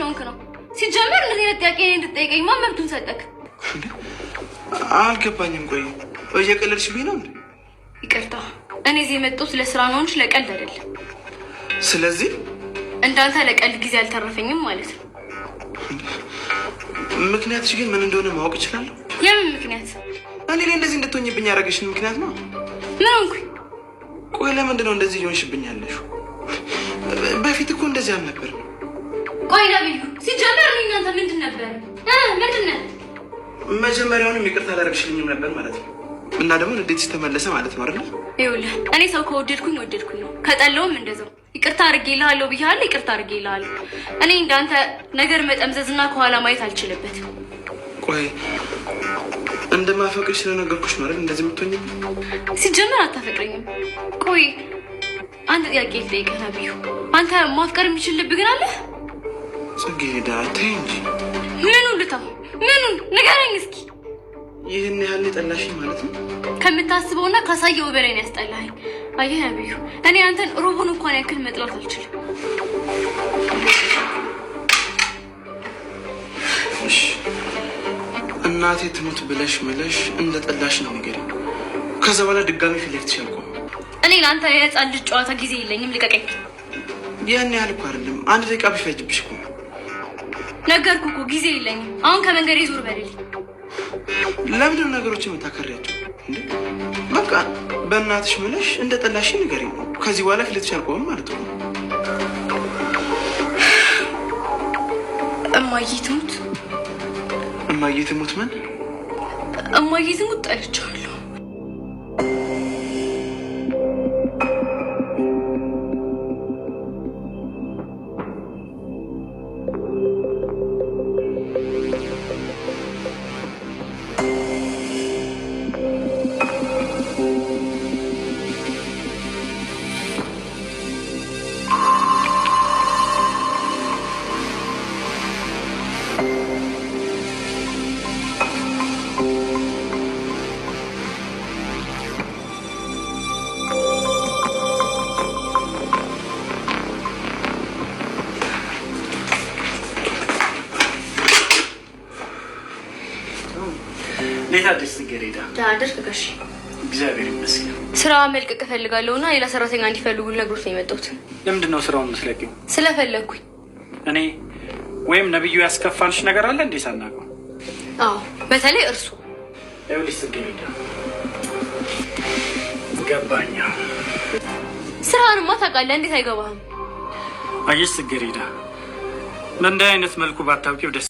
ስለሆንክ ነው? ሲጀመር እንደዚህ አይነት ጥያቄ እኔን እንድትጠይቀኝ ማን መብቱን ሰጠክ? አልገባኝም። ቆይ እየቀለድሽብኝ ነው እንዴ? ይቅርታ፣ እኔ እዚህ የመጣሁት ለስራ ነው እንጂ ለቀልድ አይደለም። ስለዚህ እንዳንተ ለቀልድ ጊዜ አልተረፈኝም ማለት ነው። ምክንያትሽ ግን ምን እንደሆነ ማወቅ እችላለሁ? የምን ምክንያት? እኔ ላይ እንደዚህ እንድትሆኝብኝ ያደረገሽን ምክንያት ነው። ምን ሆንኩኝ? ቆይ ለምንድን ነው እንደዚህ እየሆንሽብኝ ያለሽው? በፊት እኮ እንደዚህ አልነበርም። ቆይ ነብዩ፣ ሲጀመር እኔ እናንተ ምንድን ነበር ምንድን ነን? መጀመሪያውንም ይቅርታ አላደረግሽልኝም ነበር ማለት ነው። እና ደግሞ እንዴት ተመለሰ ማለት ነው አይደለ? ይኸውልህ እኔ ሰው ከወደድኩኝ ወደድኩኝ ነው፣ ከጠላውም እንደዛው። ይቅርታ አድርጌልሃለሁ ብያለሁ፣ ይቅርታ አድርጌልሃለሁ። እኔ እንዳንተ ነገር መጠምዘዝና ከኋላ ማየት አልችልበትም። ቆይ እንደማፈቅርሽ ስለነገርኩሽ ነው አይደል እንደዚህ የምትሆኝብኝ? ሲጀመር አታፈቅረኝም። ቆይ አንድ ጥያቄ ልጠይቅህ ነብዩ፣ አንተ ማፍቀር የሚችል ልብ ግን አለህ? ጽጌረዳ ተይ እንጂ። ምኑን ልተው? ምኑን ንገረኝ እስኪ። ይህን ያህል የጠላሽኝ ማለት ነው? ከምታስበውና ካሳየው በላይ ነው ያስጠላኸኝ። አየህ ነብዩ፣ እኔ አንተን ሩቡን እንኳን ያክል መጥላት አልችልም። እሺ እናቴ ትሙት ብለሽ ምለሽ እንደ ጠላሽ ነው ንገሪኝ። ከዛ በኋላ ድጋሚ ፊት ለፊትሽ አልቆምም። እኔ ለአንተ የህፃን ልጅ ጨዋታ ጊዜ የለኝም። ልቀቀኝ። ያን ያህል እኮ አይደለም፣ አንድ ደቂቃ ቢፈጅብሽ እኮ ነው። ነገርኩህ እኮ ጊዜ የለኝም። አሁን ከመንገዴ ዞር በልልኝ። ለምንድን ነው ነገሮችን የምታከሪያቸው? እንዴ በቃ በእናትሽ ምለሽ እንደ ጠላሽ ንገሪኝ። ከዚህ በኋላ ፊት ለፊትሽ አልቆምም ማለት ነው። እማዬ ትሙት፣ እማዬ ትሙት። ምን እማዬ ትሙት፣ ጠልቻለሁ። እንዴት አደርሽ ጽጌረዳ? ደህና አደርክ ጋሼ? እግዚአብሔር ይመስገን። ስራ መልቀቅ እፈልጋለሁ እና ሌላ ሰራተኛ እንዲፈልጉ ልነግሮት ነው የመጣሁት። ለምንድን ነው ስራውን የምትለቂው? ስለፈለግኩኝ። እኔ ወይም ነብዩ ያስከፋልሽ ነገር አለ እንዴ ሳናውቀው? አዎ፣ በተለይ እርሱ። ይኸውልሽ ጽጌረዳ፣ ገባኛ። ስራንማ ታውቃለህ፣ እንዴት አይገባህም? አየሽ ጽጌረዳ፣ በእንዲህ አይነት መልኩ ባታውቂው ደስ